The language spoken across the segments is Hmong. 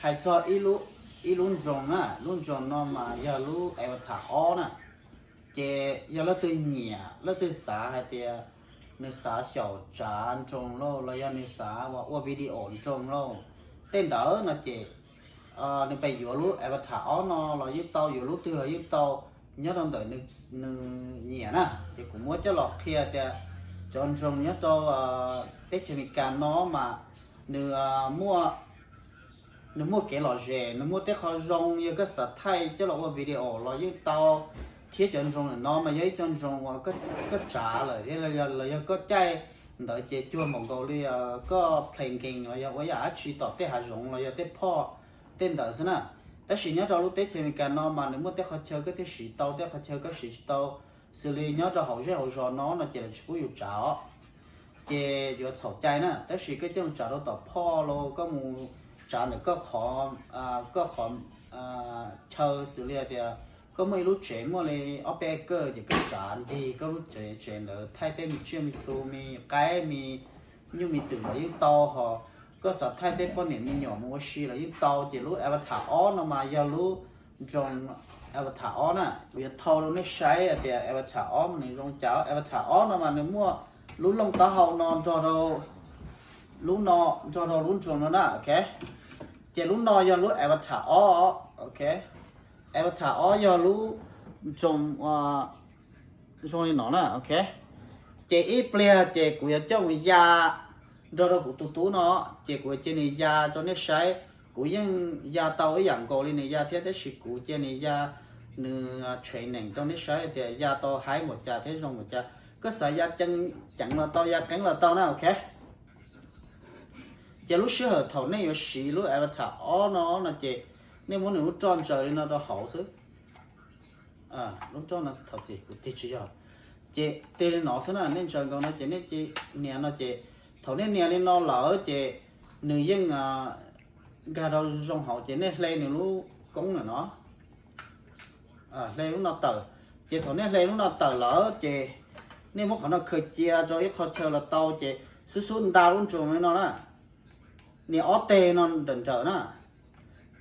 Hais txog ib lub, ib lub nroog na, lub nroog no mas yog lub avatar ob na. Ces yog leej twg nyiam, leej twg xav hais tias nws xav xyaum tsav nroog lauj, los yog nws xav ua, ua video nroog lauj, tej ntawd no ces nws pem yuav lub avatar ob no los yeej tau, yuav lub twg los yeej tau, nyob rau ntawm nws nyiam na. Ces kuv muab coj los qhia tias cov nroog nyob rau teb chaws Amelikas no mas nws muaj, nws muaj kev lom zem, nws muaj tej qho zoo, yog koj xav thaij coj los ua video los yeej tau. Thiab cov nroog ntawm no mas yog ib co nroog uas koj tsav lawm thiab los yog koj caij ntawd ces cuag npaum nkaus li koj play game los yog ua yam dab tsi tom tej hav zoov los yog tej phoj tej ntawd xwb na. Tab sis nyob rau lub teb chaws Amelikas no mas nws muaj tej qhov chaw koj thiaj siv tau, tej qhov chaw koj siv tsis tau. Xws li nyob rau hauv zej hauv zos no no ces lawv tsis pub yus tsav os, ces yuav txhaum cai na. Tab sis koj coj mus tsav rau tom phoj los koj mus tsav ntawm koj qhov, koj qhov chaw, xws li hais tias koj muaj ib lub tsev muaj li ob peb acre ces koj tsav nrig koj lub tsev, tsev ntawd thaij tej me tsiaj me txhu me qaib me nyuj me twm los yeej tau, ho koj xav thaij tej poj niam me nyuam mus ua si los yeej tau. Ces lub avatar ob no mas yog lub nroog avatar ob na. Kuv yuav thau rau nej saib hais tias avatar ob mas nws zoo cas. Avatar ob no mas nws muaj lub looj taub hau no nrog rau lub no, nrog rau lub nroog no na, ok. Ces lub no yog lub avatar ob, ok. Avatar ob yog lub nroog zoo li no na, ok. Ces ib pliag ces kuv yuav coj mus ya nrog rau kuv tus tub no, ces kuv cia nws ya rau nej saib. Kuv yeej ya tau ib yam nkaus li nws ya thiab, tab sis kuv cia nws ya, nws training rau nej saib tias ya tau haib npaum cas thiab zoo npaum cas. Koj xav ya ceev los tau, ya qeeb los tau na, ok. Ces lub sij hawm thaum nej yuav siv lub avatar ob no no ces nej muab nws lub roj ntsaws li no rau hauv xwb. Lub roj no thaum xwb kuv tig tsis yog, ces tig li no xwb na, nej ntsaws nkaus no ces nej cia nias no ces thaum nej nias li no lawm ces nws yeej nkag rau zoo hauv ces nej hle nws lub koob ntawm no, hle lub no tawm. Ces thaum nej hle lub no tawm lawm ces nej muab qhov no khaws cia rau ib qho chaw los tau ces xub xub nta lub nroog li no na, nias ob teg no nrawm nrawm na.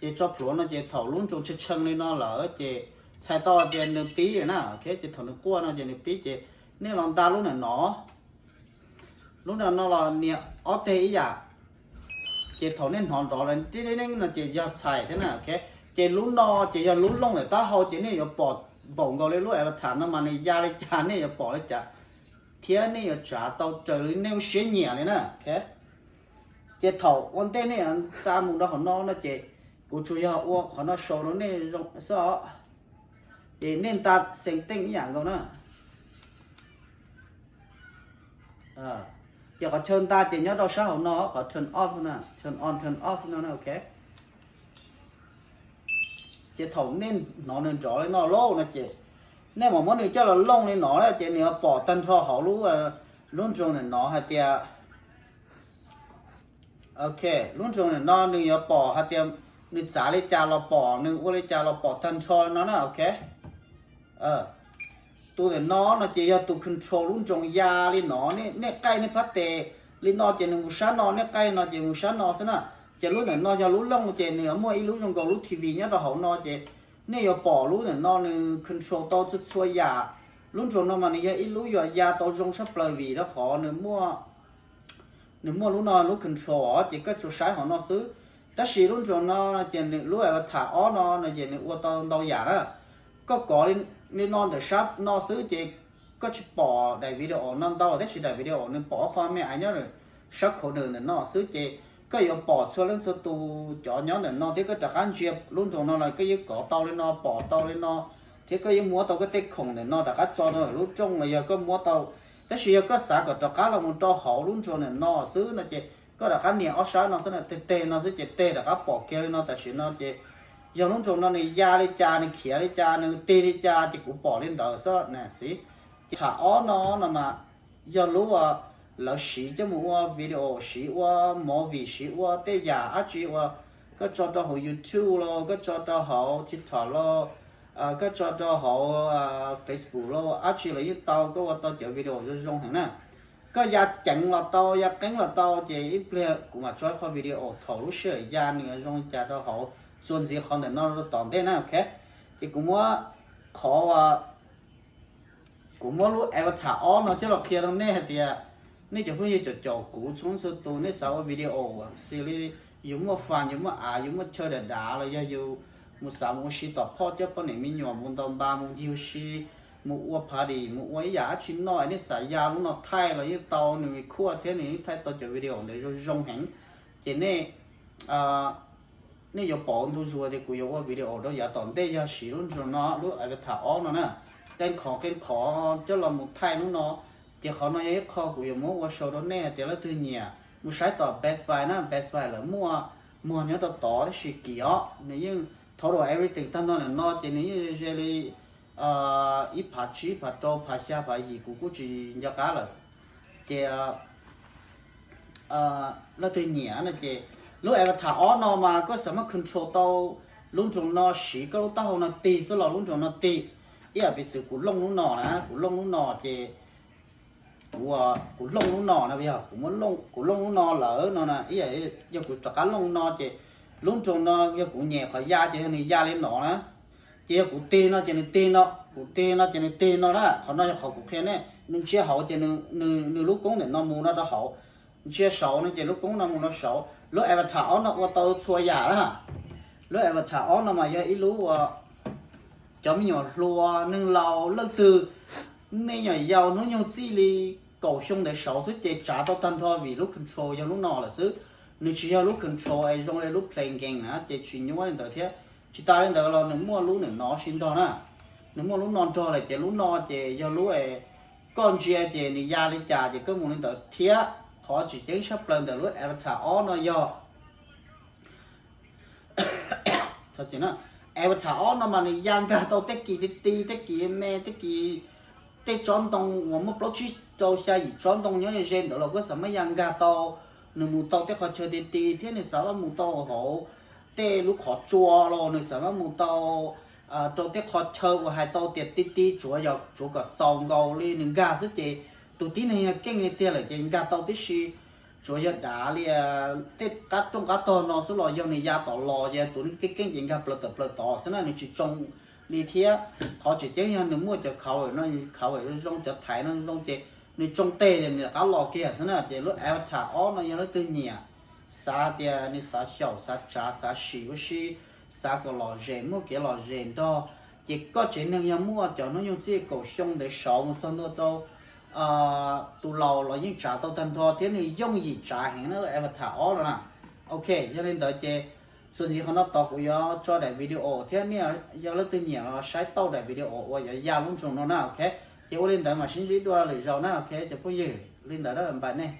Ces tso plhuav no ces thaum lub nroog tshee tshee li no lawm ces txhais tau tias nws pib na, ok. Ces thaum nws quaj no ces nws pib ces nej los nta lub ntawm no, lub ntawm no los nias ob teg ib yam. Ces thaum nej hnov nrov lawm no ces yog txhais thiab na, ok. Ces lub no ces yog lub looj ntawm taub hau ces nej yuav pom npaum nkaus li lub avatar no mas nws ya li cas nej yuav pom li cas, thiab nej yuav tsav tau raws li nej lub siab nyiam li na, ok. Ces thaum ua ntej nej yuav nta mus rau hauv no no ces kuv tsuas yog ua qhov no show rau nej zoo xwb os. Ces nej nta setting ib yam nkaus na. Ces qhov chaw nta ces nyob rau sab hauv no, qhov turn off na, turn on, turn off no, ok. Ces thaum nej hnov nws nrov li no lauj no ces nej mam muab nws coj los looj li no na ces nws yuav pom tag nrho hauv lub, lub nroog ntawm no hais tias, ok, lub nroog ntawm no nws yuav pom hais tias nws txav li cas los pom, nws ua li cas los pom tag nrho li no na, ok. Tus ntawm no no ces yog tus control lub nroog ya li no, nej qaij nej phab tes li no ces nws mus sab no, nej qaij no ces mus sab no xwb na. Ces lub ntawm no yog lub looj ces nws yuav muaj ib lub zoo nkaus lub T V nyob rau hauv no ces nej yuav pom lub ntawm no nws control tau txhua txhua yam. Lub nroog no mas nws yog ib lub yuav ya tau zoo tshaj plaws vim rau qhov nws muaj, nws muaj lub no lub control os, ces koj tsuas saib hauv no xwb. Tab sis lub nroog no ces nws lub avatar ob no no ces nws ua tau ntau yam na. Koj kov li no ntawm sab no xwb ces koj tsis pom daim video no ntau, tab sis daim video nws pom ob qho me aiv nyob sab corner ntawm no xwb ces koj yuav pom txhua leej txhua tus cov nyob ntawm no thiab koj rov qab ntsia lub nroog no los koj yeej kov tau li no, pom tau li no, thiab koj yeej muab tau koj tej khoom ntawm no rov qab tso rau lub rooj los yog koj muab tau. Tab sis yog koj xav kom rov qab los mus rau hauv lub nroog ntawm no xwb no ces koj rov qab nias ob sab no xwb na, teg teg no xwb ces teg rov qab pom kiag li no tam sim no ces yog lub nroog no nws ya li cas, nws khiav li cas, nws tig li cas ces kuv pom li ntawd xwb na xwb. Ces tham ob no no mas yog lub uas lawv siv coj mus ua video, siv ua movie, siv ua tej yam dab tsi uas koj tso rau hauv YouTube los, koj tso rau hauv TikTok los, koj tso rau hauv Facebook los dab tsi los yeej tau, koj ua tau cov video zoo zoo heev na. Koj ya ceev los tau, ya qeeb los tau, ces ib pliag kuv mam tso qhov video thaum lub sij hawm ya nws zoo li cas rau hauv, txuas ntxiv qhov ntawm no rau tom ntej na, ok. Ces kuv muab qhov, kuv muab lub avatar ob no coj los qhia rau nej hais tias, nej cov phooj ywg caum caum kuv txhua txhua tus, nej xav ua video xws li yus muaj fam, yus muaj av, yus muaj chaw dav dav los yog yus mus xav mus ua si tom phoj coj poj niam me nyuam mus ntaus npas mus ncig ua si, mus ua party, mus ua ib yam dab tsi noj, nej xav ya lub no thaij los yeej tau, nws khuaj thiab nws yeej thaij tau cov video ntawd zoo zoo heev. Ces nej, nej yuav pom ntu zus tias kuv yuav ua video rau yav tom ntej yog siv lub nroog no, lub avatar ob no na. Qee qhov qee qhov coj los mus thaij lub no. Ces qhov no yog ib qho kuv yuav muab ua show rau nej hais tias leej twg nyiam mus saib tom Best Buy na, Best Buy lawv muaj muag nyob rau tod tab sis kim os, nws yeej total everything tag nrho ntawm no ces nws yeej ze li ib phav tsib, phav rau, phav xya, phav yim kuv kuj tsis nco qab lawm. Ces leej twg nyiam no ces lub avatar ob no mas koj xav muab control tau lub nroog no, siv koj lub taub hau no tig xwb los lub nroog no tig. Ib yam piv txwv kuv looj lub no na, kuv looj lub no ces, kuv, kuv looj lub no na, yog kuv muab, kuv looj lub no lawm no na, ib yam yog kuv rov qab looj no ces lub nroog no yog kuv nyem qhov ya ces yog nws ya li no na. Ces yog kuv tig no ces nws tig no, kuv tig no ces nws tig no na. Qhov no yog qhov kuv qhia nej, nws ntsia hauv ces nws lub koob ntawm no mus no rau hauv, ntsia saud no ces lub koob no mus rau saud. Lub avatar ob no ua tau txhua yam na. Lub avatar ob no mas yog ib lub uas cov me nyuam hluas, neeg laus, leej twg, me nyuam yaus hnub nyoog txij li kaum xyoo ntawd saud xwb ces tsav tau tag nrho vim lub control yog lub no lawm xwb. Nws tsis yog lub control es zoo li lub playing game na, ces tsis nyuaj li ntawd thiab. Tsis tas li ntawd los nws muaj lub ntawm no sib nrog na. Nws muaj lub no nrog lawm ces lub no ces yog lub es koj ntsia ces nws ya li cas ces koj mus li ntawd thiab. Qhov tseem ceeb tshaj plaws ntawm lub avatar ob no yog, avatar ob no mas nws ya nkag tau tej kis ti ti, tej kis me, tej kis, tej tsob ntoo uas muaj plaub tsib rau xya yim tsob ntoo nyob ze ze ntawd los koj xav muab ya nkag tau, nws mus tau tej qhov chaw ti ti thiab nws xav muab mus tau hauv tej lub qhov tsua los nws xav muab mus tau rau tej qhov chaw uas hais tau tias ti ti, tsuav yog tsuav kom txaus nkaus li nws nkag xwb ces tus tib neeg yog keej li tiag lawm ces nkag tau tib si. Tsuav yog dav li tej qab rooj qab tog no xwb los yog nws ya tom los ces tus neeg keej keej ces nkag plaws tawm plaws tod xwb na, nws tsis tsoo li thiab. Qhov tseem ceeb yog nws muaj cov cover no, cover zoo, cov thaiv no zoo ces nws tsoo teg ces nws rov qab los kiag xwb na. Ces lub avatar ob no yog leej twg nyiam, xav tias nws xav xyaum, xav tsav, xav sim ua si, xav kom lom zem, muaj kev lom zem nrog, ces koj tsev neeg yog muaj cov hnub nyoog txij kaum xyoo ntawd saud mus txog ntua rau tus laus los yeej tsav tau tag nrho thiab nws yooj yim tsav heev na, avatar ob no na. Ok, yog li ntawd ces txuas ntxiv qhov no tod kuv yuav tso daim video thiab nej yog leej twg nyiam los saib tau daim video uas yuav ya lub nroog no na, ok. Ces ua li ntawd mam sib ntsib dua lwm zaus na, ok cov phooj ywg, li ntawd na, npam nej.